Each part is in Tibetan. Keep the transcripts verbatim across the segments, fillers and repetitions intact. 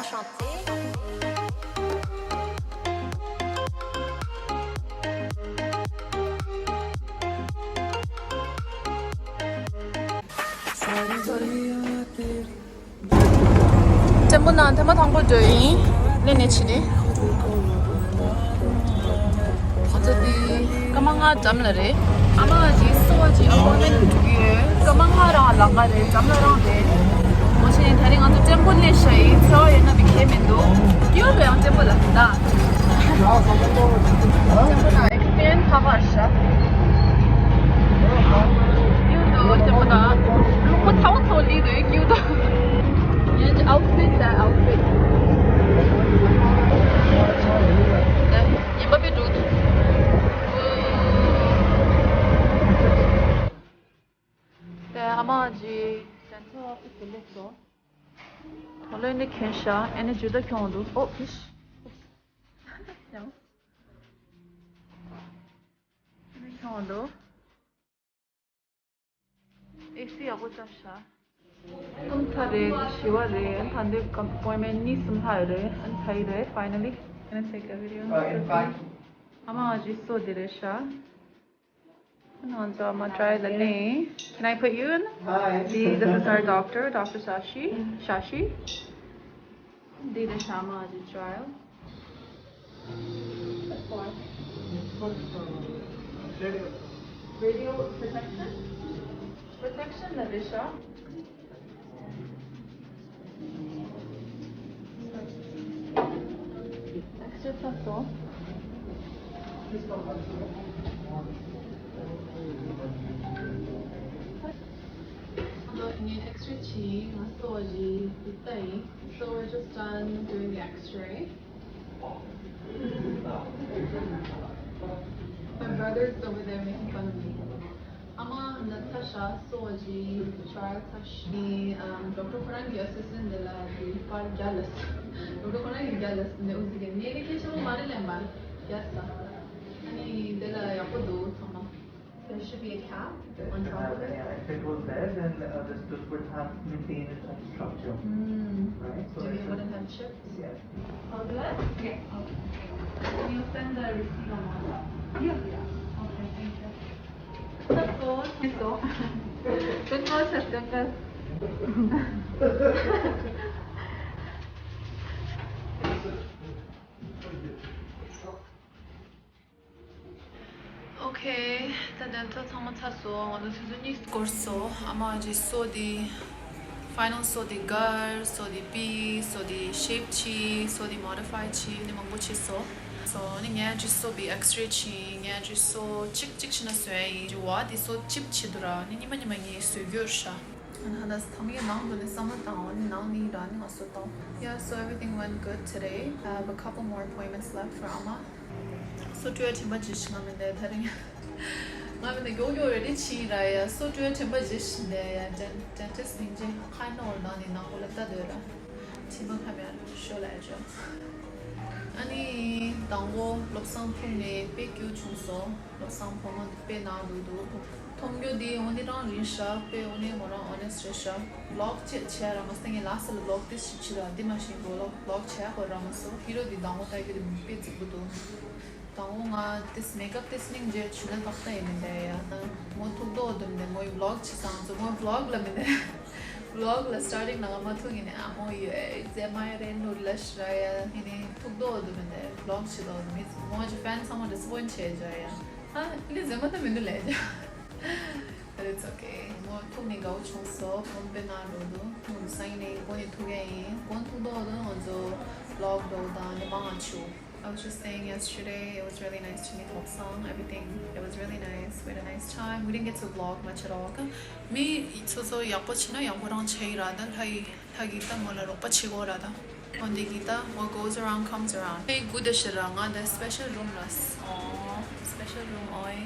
ཅན་པོ་ནང་ཐེངས་མ་དང་པོ་འགྲོ་ཡིན། ལས་ནས་ཕྱི་ནས། ང་ཚོ་འདི་སྐར་མ་ལྔ་འགྲམ་ལ་རེད། ཨ་མ་གཅིག་གསོ་བ་གཅིག་ཨ་པོའིན་མེན་འགྲོ་གི་ཡོད། སྐར་མ་ལྔ་རང་ལམ་ཁ་རེད། འགྲམ་ལ་རང་རེད། ངོ་ཤེས་ནས་ད་རིང་ང་ཚོ་ཅན་པོ་ནས་ཤ་ཡིན། འཚོ་བ་ཡོད་ན་མི་ཁྱད་མི་འདུག་ཡོད་པའི་ཡང་ཅན་པོ་ལ་ད། ཅན་པོ་ན་ཨེག་སི་པི་རི་ཡན་སི་ཁ་པར་ཤ། ཡོད་འདུག་ཅན་པོ་ན་ལུང་པ་ཚ་བོ་ཚ་བོ་ལི་འདུག་ཡོད་འདུག་ཡིན་གྱི་ཨའུ་ཕིད་ད་ཨའུ་ཕིད། ཡིན་པ་པའི་འགྲོ་གི་འདུག་དེ་ཨ་མ་ཇི་ཇན་ཚོ་ཨོ་ཕི་སི་ལེགས་སོ། ཐོ་ལོ་ནི་ཁེན་ཤ་ཨེ་ནི་ཇུ་ད་ཁྱོང་འདུག་ཨོ་ཕིཤ། ཡང་། ནི་ཁྱོང་འདུག་ཨེ་སི་ཡག་པོ་བཅའ་ཤག་སྐུམ་ཚ་རེད། བཞི་བ་རེད། ད་འདི་ཨ་པོའིན་མེན་ཊི་གཉིས་གསུམ་ལྷག་ཡོད་རེད། ཨ་ནི་ཚ་ཡི་རེད། Finally, can I take a video? Uh, in fact, ཨ་མ་ང་ཅི་སོ་འདི་རེད་ཤག་ང་ཚོ་ཨ་མ་ཊ་རའི་ལ་ལེན། Can I put you in? Hi. See, this is our doctor, Doctor Shashi. Shashi. འདི་རེད་ཤག་ཨ་མ་ང་ཅི་ཊ་རའི་ལ། What for? Radio protection? Protection ལ་རེད་ཤག Extra ཚ་སོ། ངས་ཨེག་སི་རེ་བྱས། ང་གསོ་བ་བྱས། འདི་ལྟ་ཡིན། So we're just done doing the X-ray. My brother is over there making fun of me. ཨ་མ་ན་ཚ་ཤག་གསོ་བ་བྱས། ཊ་རའི་ལ་ཚ་ཤག་ཨམ་ཌོག་ཊར་ཁོ་རང་གི་ཨེ་སི་སི་ཊེན་ཊི་འདི་ལ་དེ་པར་རྒྱ་ལས། ཌོག་ཊར་ཁོ་རང་གི་རྒྱ་ལས་ནས་འུ་ཟི་གི་ནས་ནི་སྐད་ཆ་མ་རེད་ལན་པར་རྒྱ་ས། ཨ་ནི་འདི་ལ་ཡག་པོ་འདུག་ཚང་མ། There should be a cap on top of it. Yeah, if it was there, then uh, this, this would have maintained its own structure. Mm. Right? So then you wouldn't have chips? Yes. I'll do it? Yeah. Okay. Can you send the receipt on WhatsApp? Yeah, yeah. Okay, thank you. That's all. That's all. Good girl, that's good girl. Okay, ད་དེ་ཚོ་ཚང་མ་ཚར་སོང་། ང་ཚོ་ཆུ་ཚོད་གཉིས་འགོར་སོང་། ཨ་མ་ཅི་གསོ་དེ་ཕའི་ནལ་གསོ་དེ་གར་གསོ་དེ་པི་གསོ་དེ་ཤེབ་བྱས་གསོ་དེ་མོ་ཌི་ཕའི་བྱས་ནི་མང་པོ་བྱས་སོང་། སོ་ནི་ངས་ཅི་གསོ་བི་ཨེག་སི་རེ་བྱས། ངས་ཅི་གསོ་གཅིག་གཅིག་བྱས་ན་བཟོ་ཡ་ཡིན། ཅི་བ་དེ་གསོ་གཅིག་བྱས་འདུག་ར། ནི་ཉི་མ་ཉི་མ་ངས་བཟོ་རྒྱུ་རེད་ཤག་ཨ་ནི་ཧ་ད་ཐ་མའི་ནང་དུ་ནི་བསམ་བློ་བཏང་བ་ནི་ནང་ནི་ར་ནི་ང་གསོ་བཏང་། Yeah, so everything went good today. I have a couple more appointments left for ཨ་མ། གསོ་སྤྲོ་བའི་དྲན་པ་ཇི་ཞིག་ང་མི་འདའ་ད་རིང་། ང་མི་འདའ་མགྱོགས་མགྱོགས་རེ་རེ་ཕྱིན་ར་ཡ། གསོ་སྤྲོ་བའི་དྲན་པ་ཇི་ཞིག་འདའ་ཡ། ཌེན་ཌེན་ཊིསི་སྙིང་རྗེ། ཁ་ནོར་ནང་ནས་ནང་ཁོ་ལ་ལྟ་སྡོད་ར། མཆི་མ་ཁ་མེད་ཤོ་ལ་ཡ་ཅོ། ཨ་ནི་དང་པོ་བློ་བཟང་ཐུག་ནས་དཔེ་སྐྱིད་བྱུང་སོང་། བློ་བཟང་བུ་མོ་དཔེ་ནང་འདུག་འདུག་མཐོང་རྒྱུ་འདི་འོ་ནི་རང་རིང་ཤག་དཔེ་འོ་ནི་མོ་རང་ཨོ་ནེ་སི་རེད་ཤག་བི་ལོག་ཅེས་བྱས་ར་མ་སྟེ་ངས་ལ་སི་ལ་བི་ལོག་ཏིས་ཞིག་བྱེད་ར། འདི་མ་ཤེས་བི་ལོག་བི་ལོག་བྱས་ཁོ་ར་མ་སོ། ཧི་རོ་འདི་དང་པོ་ལྟ་རྒྱུ་འདི་དཔེ་རྫིག་པོ་འདུག་དང་པོ་ང་ཏིས་མེག་ཨབ་ཏིས་སྙིང་རྗེ་བྱུང་ན་ཏག་ཏག་ཡིན་མི་འདའ་ཡ། མོ་ཐུག་དོག་འདུག་མི་འདའ། མོ་ཡི་བི་ལོག་བྱེད་སང་ཚོ་མོ་བི་ལོག་ལ་མི་འདའ། བི་ལོག་ལ་སི་ཊར་ཊིང་ནང་མ་ཐུག་ཡིན་ནའི་ཨ་མོ་ཡོད་ཟེ་མ་ཡ་རེ་ནུར་ལ་ཤི་ར་ཡ། ཡིན་ནའི་ཐུག་དོག་འདུག་མི་འདའ། བི་ལོག་བྱེད་དོག་མི་མོ་ཅི་ཕན་ཚང་མ་ཌི་སི་པོའིན་ཊི་བྱས་བྱ་ཡ། ཨ་ལི་ཟེ་མ་ད་མི་འདུག་ལས་བྱ། But it's okay. མོ་ཐུག་ནས་དགའ་བོ་བྱུང་སོང་། ཁོང་དཔེ་ནང་འགྲོ་འདུག་ཐུག་སང་ཉིན་ནས་ཁོང་ནས་ཐུག་ཡ་ཡིན། ཁོང་ཐུག་དོག་འདུག་ང་ཚོ་བི་ལོག་འགྲོ་དང་ནི་མང་ང་ཆུ། I was just saying yesterday, it was really nice to meet Lobsang. Everything, it was really nice. We had a nice time. We didn't get to vlog much at all. མི་སོ་སོ་ཡག་པོ་བྱས་ན་ཡག་པོ་རང་བྱས་ཡིན་ར། ད་ལྷ་ཡི་ལྷ་གི་ད་མོ་ལ་རོགས་པ་བྱེད་དགོས་ར་ད། འོན་ཏེ་གི་ད་what goes around comes around. ཧེ་གུ་དེ་ཤི་ར། ང་ད་སི་པེ་ཤལ་རུམ་ལ། ཨོ་སི་པེ་ཤལ་རུམ་ཨོའི།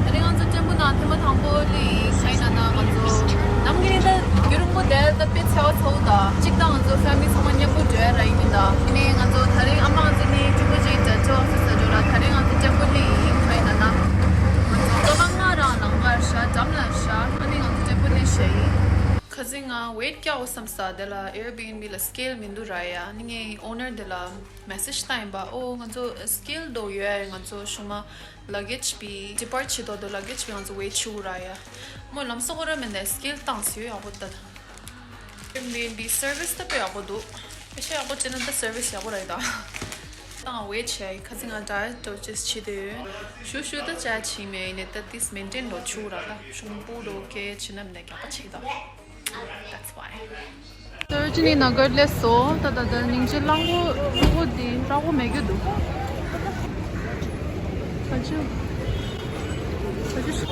ད་རིང་ང་ཚོ་ཊེམ་པལ་ནང་ཐེངས་མ་དང་པོ་ལ་ཡིན་ས་ཡིན་ན། ང་ཚོ་ནམ་གྱི་ནི་ད་རྒྱུན་རིང་པོ་བསྡད་ད་དཔེ་ཚ་བ་ཚ་བོ་ད་གཅིག་ད་ང་ཚོ་ཕེ་མི་ལི་ཚང་མ་མཉམ་པོ་འགྲོ་ཡ་ར་ཡིན་མིན་ད། ཡིན་ནའི་ང་ཚོ་ད་རིང་ཨ་མ་ང་ཚོ་ནི་ཀྲུང་གོ་ཅིག་ད་ཅོག་ཙེ་ས་འགྲོ་ར། ད་རིང་ང་ཚོ་ཊེམ་ ཨོ་བསམ་ས་དེ་ལ་Airbnb ལ་སི་ཀེལ་མི་འདུག་ར་ཡ། ནི་ངའི་ཨོ་ནར་དེ་ལ་མེ་སེཇ་བཏང་ཡིན་པ། ཨོ་ང་ཚོ་སི་ཀེལ་དོ་ཡོད་ཡ། ང་ཚོ་ཤུ་མ་ལ་གེཇ་པི་ཌི་པར་ཊི་བྱེད་དོ་དོ་ལ་གེཇ་པི་ང་ཚོ་ཝེ་ཆུ་ར་ཡ། མོ་ལམ་སང་ཁོ་ར་མི་འདུག་སི་ཀེལ་བཏང་སི་ཡོད་ཡག་པོ་ད། Airbnb service ད་དཔེ་ཡག་པོ་འདུག་དཔེ་ཆ་ཡག་པོ་བྱས་ན་ད་service ཡག་པོ་ར་ཡི་ད། བཏང་ཝེ་ཆེ་ཁ་སང་ང་ཌ་ཡེ་ཊི་ཊོ་ཅེས་བྱེད་དེ་ཡོད། ཤུ་ཤུ་ད་ཅ་ཆི་མེ་ནི་ད་ཏིས་མེན་ཊེན་རོ་ཆུ་ར་ད་ཤུང་པུ་རོ་ཀེ་ཆི་ནམ་ནས་རྒྱག་པ་ཆེ་ད། That's why. Sarojini Nagar སླེབས་སོང་། ད་ད་ད་སྙིང་རྗེ་གླང་པོ་གླང་པོ་འདི་ཧྲག་པོ་མེད་རྒྱུ་འདུག་ཁ་ཆུ། ཁ་ཆུ་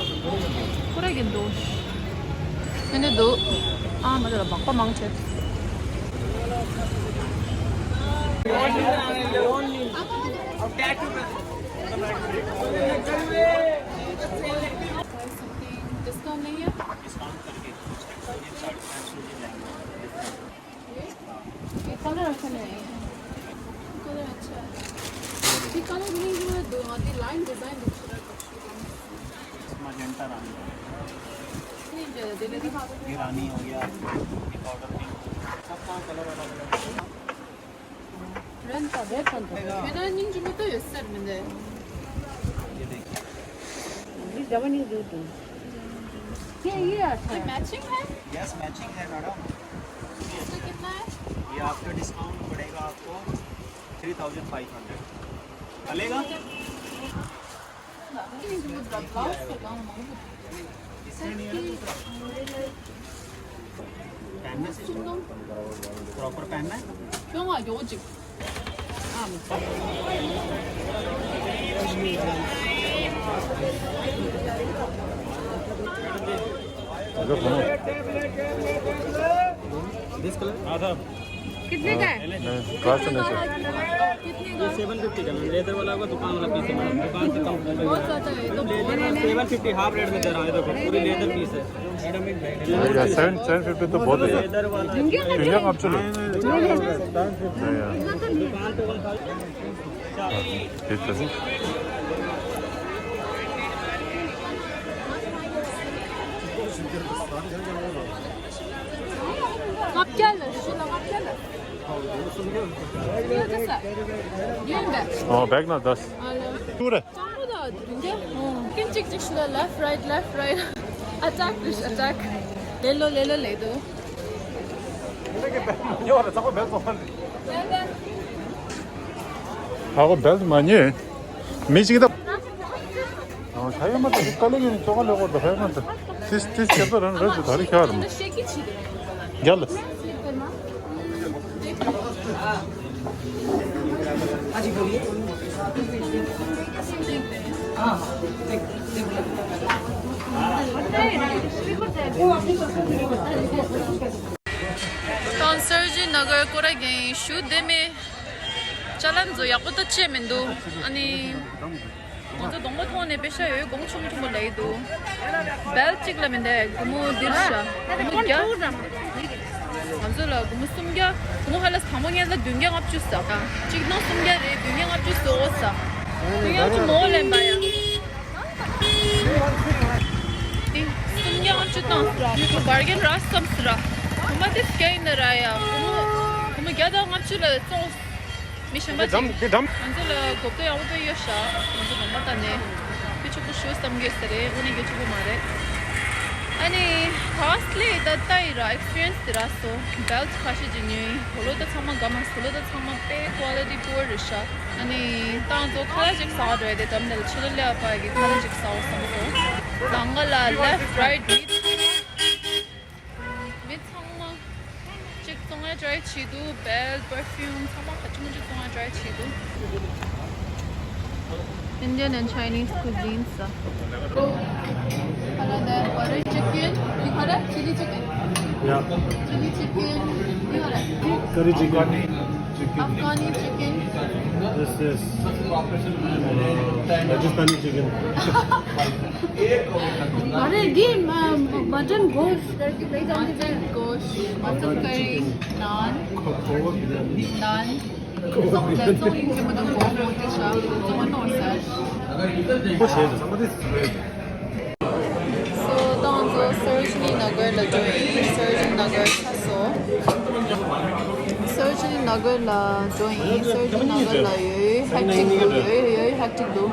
ཁོ་ར་གི་འདུག་ཨེ་ནས་འདུག་ཨ་མ་དེ་ལ་སྦག་པ་མང་ཆེ། Discount नहीं है? ये? ये कलर अच्छा नहीं है। कलर अच्छा है। ये कलर नहीं, वो दो आधी लाइन डिजाइन दिख रहा है। इसमें मैजेंटा रानी है। नहीं, जरा दे दे। ये रानी हो गया, ये पाउडर पिंक। सबका कलर अलग अलग है। रेंट का रेट कौन सा है? मैंने नहीं, जो मैं तो ये सर में दे। ये देखिए। ये जमा नहीं दो तुम। ये, ये अच्छा ये है। मैचिंग है? यस, मैचिंग है मैडम। इसका कितना है? ये आपका डिस्काउंट पड़ेगा आपको थ्री थाउजेंड फ़ाइव हंड्रेड। चलेगा? पहनना सिस्टर? प्रॉपर पहनना है? This colour? हाँ सर। कितने का है? नहीं, नहीं, क्लास तो नहीं सर। कितने का? सेवन फिफ्टी का, लेदर वाला होगा, दुकान वाला पीस है मैडम, दुकान से कम। बहुत ज्यादा है, तो सेवन फिफ्टी हाफ रेट में दे रहा है, देखो, पूरी लेदर पीस है। मैडम, एक सेवन, सेवन फिफ्टी तो बहुत है। लेदर वाला। झुमके का झुमके क्या? आप चलो। नहीं, नहीं, नहीं, नहीं। इतना तो नहीं है। दुकान पे वन थाउजेंड। हाँ, ठीक है। ང་བསྐྱལ་ལ་ཤི་ལ་ང་བསྐྱལ་ལ། ཡོད་ད་ས། ཡོད་ད། ཨོ་བེག་ན་དཱས། ཨ་ལ། ཏུ་རེ། ཅང་པོ་ད་དུང་གི་ཀིན་ཅིག་ཅིག་ཤི་ལ་left right left right attack this attack ལེ་ལོ་ལེ་ལོ་ལེ་དུ། ཡོད་རེད་ཚ་པོ་བེག་ཙོང་། ཧ་གོ་བེག་མ་ཉེ། མི་ཅིག་ད། ཁ་ཡོད་མ་ཐག་དཀའ་ལས་ཀྱི་ནི་ཙོག་ལས་གོ་ད་ཁ་ཡོད་མ་ཐག་ཏིས་ཏིས་ཁྱེད་ཚོ་རང་རེད་ཚོ་ད་རི་ཁ་ར་མ་རྒྱ་ལ། ཏང་སར་ཇི་ན་གར་སྐོར་ར་གན་ཞུ་བདེ་མེད། ཅ་ལན་ཚོ་ཡག་པོ་ད་བྱས་མི་འདུག་ཨ་ནི། ང་ཚོ་གདོང་པ་མཐོང་ནས་པེ་ཤ་ཡོད་གོང་ཆུང་ཆུང་པོ་ལས་འདུག་བེལ་གཅིག་ལ་མི་འདུག་སྒོར་མོ་འདིར་ཤ་སྒོར་མོ་བརྒྱ། ང་ཚོ་ལ་སྒོར་མོ་སུམ་བརྒྱ། སྒོར་མོ་ཧ་ལ་དང་པོ་ངེད་ལ་བདུན་བརྒྱ་ལྔ་བཅུ་ཟ། གཅིག་ནང་སུམ་བརྒྱ་རེད། བདུན་བརྒྱ་ལྔ་བཅུ་ཟོ་ཟ། བདུན་བརྒྱ་ལྔ་བཅུ་མོ་ལེན་པ་ཡ། འདི་སུམ་བརྒྱ་ལྔ་བཅུ་བཏང་ཟེར་ར། བར་གན་ར་བསམ་ཟེར་ར། སྒོར་མོ་དེ་སྐྱེ་ཡིན་ན་ར་ཡ། སྒོར་མོ་སྒོར་མོ་བརྒྱ་དང་ལྔ་བཅུ་ལ་བཙོང་། མི་གཞན་པ་ཅིག་ང་ཚོ་ལ་གོ་བརྡ་ཡག་པོ་ཡོད་ཤག་ང་ཚོ་ནང་པ་ད་ནས་དེ་ཆོག་པོ་ཞུ་བསམ་གྱི་ཟེར་རེད། དངོས་གནས་དེ་ཆོག་པོ་མ་རེད། ཨ་ནི་ཧོ་སི་ཊེལ་ད་ལྟ་ཡི་ར་ཨེག་སི་པི་རི་ཡན་སི་དེ་རག་སོང་། བེལ་ཊི་ཁ་ཤས་ཅིག་ཉོས། བོ་ལོ་ད་ཚང་མ་དགའ་མ་སོང་། བོ་ལོ་ད་ཚང་མ་དཔེ་ཀོ་ལི་ཊི་པུར་རེད་ཤག་ཨ་ནི་ད་ང་ཚོ་ཁ་ལག་ཅིག་ཟ་འགྲོ་ཡ། དེ་འགྲམ་དེ་ལ་ཕྱི་ལོགས་སླེབས་པ་གི་ཁ་ལག་ཅིག་ཟ་འོ་བསམ་སོང་། ལམ་ཁ་ལ་ལེཕ་ཊི་རའིཊ་མི། མི་ཚང་མ་ཅིག་བཙོང་ཡ་ཊ་རའི་བྱེད་འདུག་བེལ་ཊི་པར་ཕིའུམ་ཚང་མ་ག་ཅི་མ་ཅིག་བཙོང་ཡ་ཊ་རའི་བྱེད་འདུག Indian and Chinese cuisines. Hello there, butter chicken. You got it? Chili chicken. Yeah. Chili chicken. You got it? Curry chicken. Afghani chicken. This is uh, Rajasthani chicken. अरे ये मटन गोश्त करके ले जाओ। मटन गोश्त, mutton curry, naan, naan. ཙོག་ཙོག་ཡིན་གྱི་མི་འདུག་གོ་མོ་དེ་ཤ་ཙོག་ནོ་ཟེར། So ད་ང་ཚོ་སརོ་ཇི་ནི་ན་གར་ལ་འགྲོ་ཡིན། སརོ་ཇི་ནི་ན་གར་ཚར་སོང་ Sarojini Nagar ལ་འགྲོ་ཡིན། Sarojini Nagar ལ་ཡོད་ཡོད་ཧེག་ཊིག་འདུག་ཡོད་ཡོད་ཧེག་ཊིག་འདུག་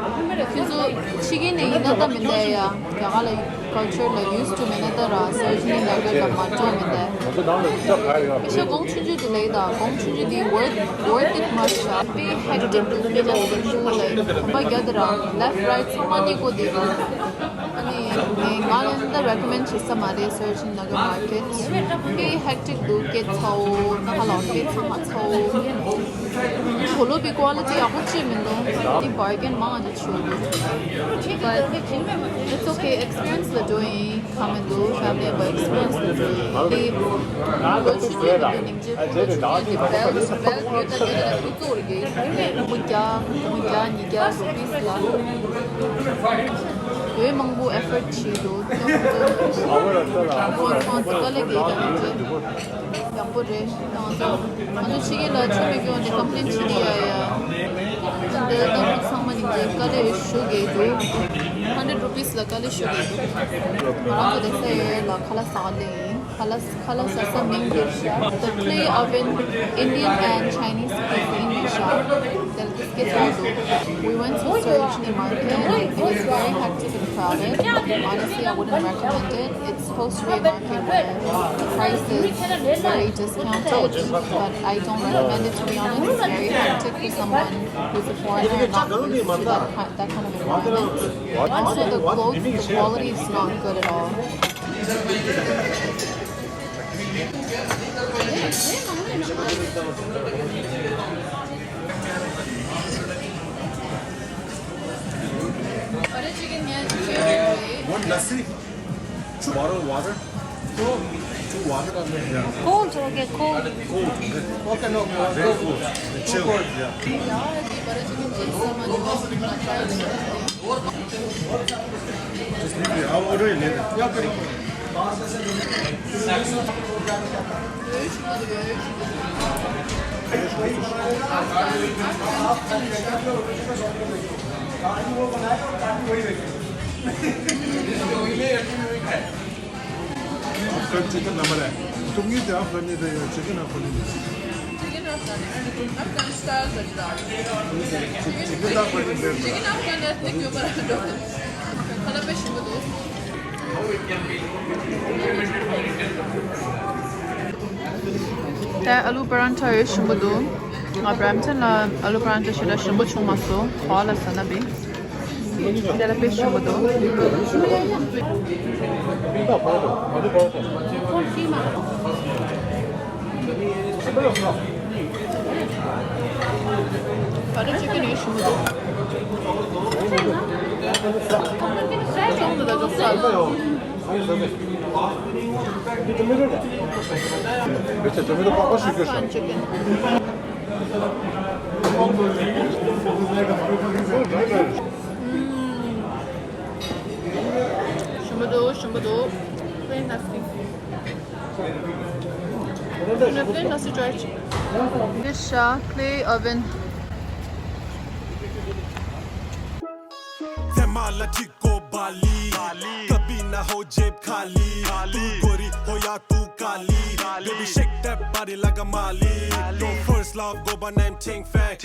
ཁྱོད་ཚོ་ཕྱི་རྒྱལ་ནས་ཡིན་ན་ད་མི་འདའ་ཡ། རྒྱ་གར་ལ་ཀལ་ཅར་ལ་ཡུ་སི་ཊུ་མེད་ན་ད་ར་Sarojini Nagar ལ་མ་འགྲོ་མི་འདའ། མི་ཤ་གོང་ཆུང་ཆུང་དེ་ལེགས་ད། གོང་ཆུང་ཆུང་དེ་worth worth it མ་ཤ་པེ་ཧེག་ཊིག་འདུག་པེ་ལ་སི་ཊུ་ལ་ཁོམ་པ་རྒྱ་དེ་ར་left right ཚང་མ་ནི་གོ་དེ་ར། ཨ་ནི་ང་ལ་འདི་recommend བྱེད་ས་མ་རེད། Sarojini Nagar market ཧེ་ཧེག་ཊིག་འདུག་སྐད་ཚ་བོ་ད་ཧ་ལ་སྐད་ཚང་མ་ཚ་བོ། གོ་ལོ་བི་quality ཡག་པོ་ཅིག་མི་འདུག་འདི་bargain མང་ང་ཅིག་བྱུང་འདུག But it's okay. Experience ལ་འགྲོ་ཡིན་ཁ་མི་འདུག family བ་experience ལ་འགྲོ་ཡིན། འདི་ལོ་ཆུང་ཆུང་གི་ནིང་ཇེ་ལོ་ཆུང་ཆུང་གི་belt belt ཡོད་ད་ཡོད་ད་ཁུ་ཚུར་གི་མི་རྒྱ་མི་རྒྱ་ཉིས་བརྒྱ་rupees ལ། བོད་མང་པོ་effort བྱས་འདུག་ཁོང་ཚོ་ཁོང་ཚོ་དཀའ་ལས་རྒྱག་གི་འདུག་ཡག་པོ་རེད། ང་ཚོ་ང་ཚོ་ཕྱི་རྒྱལ་ལ་ཆུ་མི་སྐྱོན་ནས་complain བྱེད་ཀྱི་ཡ་ཡ། འདི་ལྟ་བུ་ཚང་མ་ནི་ངས་དཀའ་ལས་ཞུ་གི་འདུག hundred rupees ལ་དཀའ་ལས་ཞུ་གི་འདུག་ང་རང་ཚོ་ལེ་ས་ཡོད་ལ་ཁ་ལག་ཟ་ག་སླེབས་ཡིན། ཁ་ལག་ཁ་ལག་ཟ་ས་མིང་འདིར་ཤ། The Clay Oven Indian and Chinese cuisine ཤ། དེར་སྐད་ཆ་འདུག We went to Sarojini Market. It was very hectic and crowded. Honestly, I wouldn't recommend it. It's supposed to be a market where the price is very discounted, but I don't recommend it, to be honest. It's very hectic for someone who's a foreigner and not used to that, ki- that kind of environment. Also, the clothes, the quality is not good at all. Butter chicken, yeah, it's your favorite. One lassi, two bottle of water, two water. Yeah. Cold, okay, cold. Cold. Okay, no, very cold. Chill. Yeah. Yeah, the butter chicken taste so much. Just leave it. I'll order it later. Yeah, okay. Fried chicken number hai. Tumni te Afghani de ya, chicken Afghani de. Chicken Afghani, Afghan style da jida. Chicken Afghani de. Chicken Afghani ethnic ke upar hai. Khala pe shimu do. ད་ཨ་ལུ་པ་རན་ཐ་ཡོད་ཞིམ་པོ་འདུག་ང་Brampton ལ་ཨ་ལུ་པ་རན་ཐ་ཞེ་དྲག་ཞིམ་པོ་བྱུང་མ་སོང་། ག་ལ་ཟ་ན་བི། འདི་ལ་དཔེ་ཞིམ་པོ་འདུག Butter chicken ཡོད་ཞིམ་པོ་འདུག་ཅུང་ཙམ་ལ་འཇོག་ས། Tomato ཕག་པ་ཞིག་ཡོད་ཤག Chicken. ཞིམ་པོ་འདུག་ཞིམ་པོ་འདུག Very nasty. Very nasty, try it. This is clay oven. Zemala tiko bali, kabhi na ho jeb khali. Tu gori ho ya tu kali, baby shake that body like a Mali. Your first love go by name Ting Fang.